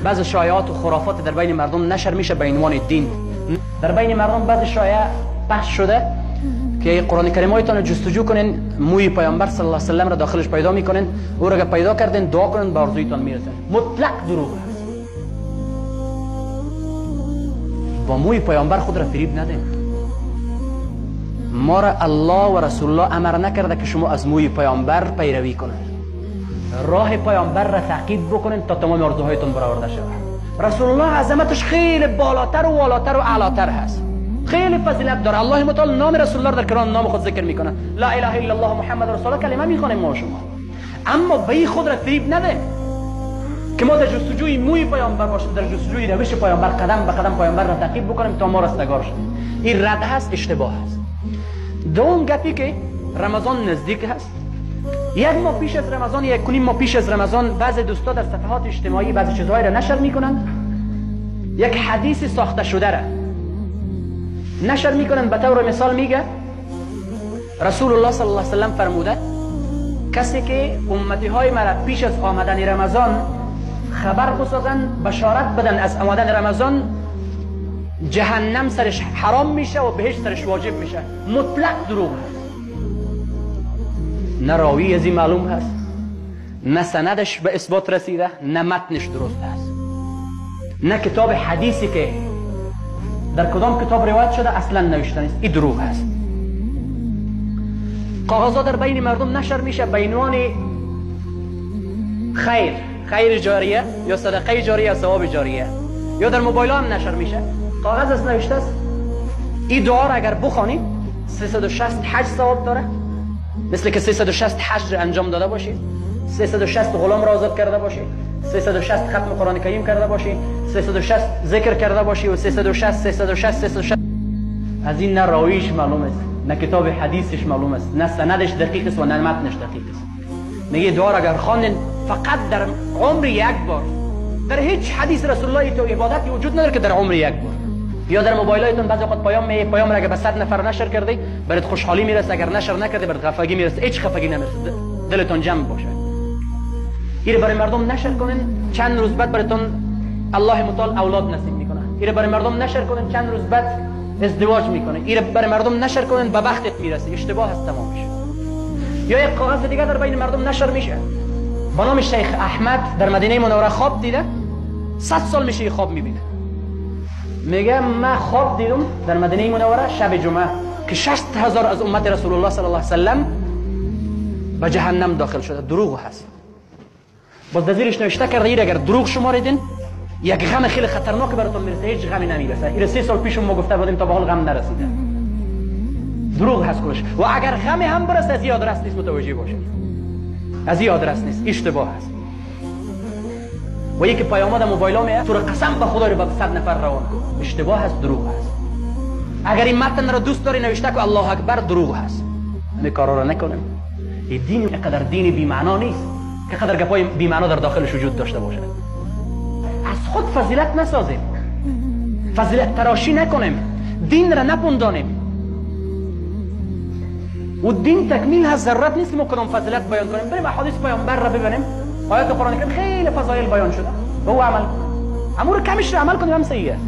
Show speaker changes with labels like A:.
A: بعض شایعات و خرافات در بین مردم نشر میشه به عنوان دین. در بین مردم بعض شایعه پخش شده که قرآن کریم هایتان جستجو کنین، موی پیامبر صلی الله علیه و سلم را داخلش پیدا میکنین، او را پیدا کردین دعا کنین به آرزویتان میرسن. مطلق دروغ است. با موی پیامبر خود را فریب ندین. ما را الله و رسول الله امر نکرده که شما از موی پیامبر پیروی کنید. راه پیامبر را تعقیب بکنین تا تمام آرزوهایتان برآورده شود. رسول الله عظمتش خیلی بالاتر و والاتر و اعلاتر هست، خیلی فضیلت داره. الله متعال نام رسول الله در قرآن نام خود ذکر میکنه، لا اله الا الله محمد رسول الله کلمه میخوانیم ما شما. اما به خود را فریب نده که ما در جستجوی موی پیامبر باشیم، در جستجوی روش پیامبر قدم به قدم پیامبر را تعقیب بکنیم تا ما رستگار شویم. این رد هست، اشتباه هست. دوم گپی که رمضان نزدیک هست، یک ماه پیش از رمضان، یک و نیم ماه پیش از رمضان، بعضی دوستا در صفحات اجتماعی بعضی چیزهایی را نشر میکنن، یک حدیث ساخته شده را نشر میکنن. به طور مثال میگه رسول الله صلی الله علیه و سلم فرموده کسی که امتی های مرا پیش از آمدن رمضان خبر بسازن، بشارت بدن از آمدن رمضان، جهنم سرش حرام میشه و بهشت سرش واجب میشه. مطلق دروغ هست. نه راوی از این معلوم هست، نه سندش به اثبات رسیده، نه متنش درست هست، نه کتاب حدیثی که در کدام کتاب روایت شده اصلا نوشته نیست. این دروغ هست. کاغذها در بین مردم نشر میشه به عنوان خیر، خیر جاریه یا صدقه جاریه یا ثواب جاریه، یا در موبایل هم نشر میشه. کاغذ از نوشته است این دعا را اگر بخوانی 360 حج ثواب داره، مثل که 360 حج انجام داده باشی، 360 غلام را آزاد کرده باشی، 360 ختم قرآن کریم کرده باشی، 360 ذکر کرده باشی و 360 360 360. از این نه راویش معلوم است، نه کتاب حدیثش معلوم است، نه سندش دقیق است و نه متنش دقیق است. میگه دعا را اگر خواندین فقط در عمر یک بار، در هیچ حدیث رسول الله تو عبادتی وجود نداره که در عمر یک بار. یا در موبایلاتون بعضی وقت پیام می پیام را اگر به 100 نفر نشر کردی برات خوشحالی میرسه، اگر نشر نکردی برات خفگی میرسه. هیچ خفگی نمیرسه، دلتون جمع باشه. این برای مردم نشر کنین، چند روز بعد براتون الله متعال اولاد نصیب میکنه. این برای مردم نشر کنین، چند روز بعد ازدواج میکنه. این برای مردم نشر کنین، به بختت میرسه. اشتباه هست تمامش. یا یک کاغذ دیگه در بین مردم نشر میشه با نام شیخ احمد در مدینه منوره خواب دیده، 100 سال میشه خواب میبینه. میگه من خواب دیدم در مدینه منوره شب جمعه که 60,000 از امت رسول الله صلی الله علیه و سلم به جهنم داخل شده. دروغ هست. باز در زیرش نوشته کرده اگر دروغ شماریدین یک غم خیلی خطرناک براتون میرسه. هیچ غمی نمیرسه. این 3 سال پیش ما گفته بودیم تا به حال غم نرسیده. دروغ هست کلش. و اگر غمی هم برسه از این آدرس نیست، متوجه باشید، از این آدرس نیست، اشتباه هست. و یکی پیام در موبایل میاد تو قسم به خدا رو به 100 نفر روان کن. اشتباه هست، دروغ هست. اگر این متن رو دوست داری نوشته کو الله اکبر، دروغ هست. همه کارا رو نکنیم. این دین اینقدر دین بی معنا نیست که قدر گپای بی معنا در داخلش وجود داشته باشه. از خود فضیلت نسازیم، فضیلت تراشی نکنیم، دین را نپندانیم. و دین تکمیل هست، ضرورت نیست ما کدام فضیلت بیان کنیم. بریم احادیث پیامبر را ببینیم، آیات قرآن کریم خیلی فضایل بیان شده، به او عمل کنیم. امور کمش را عمل کنیم هم صحیح است.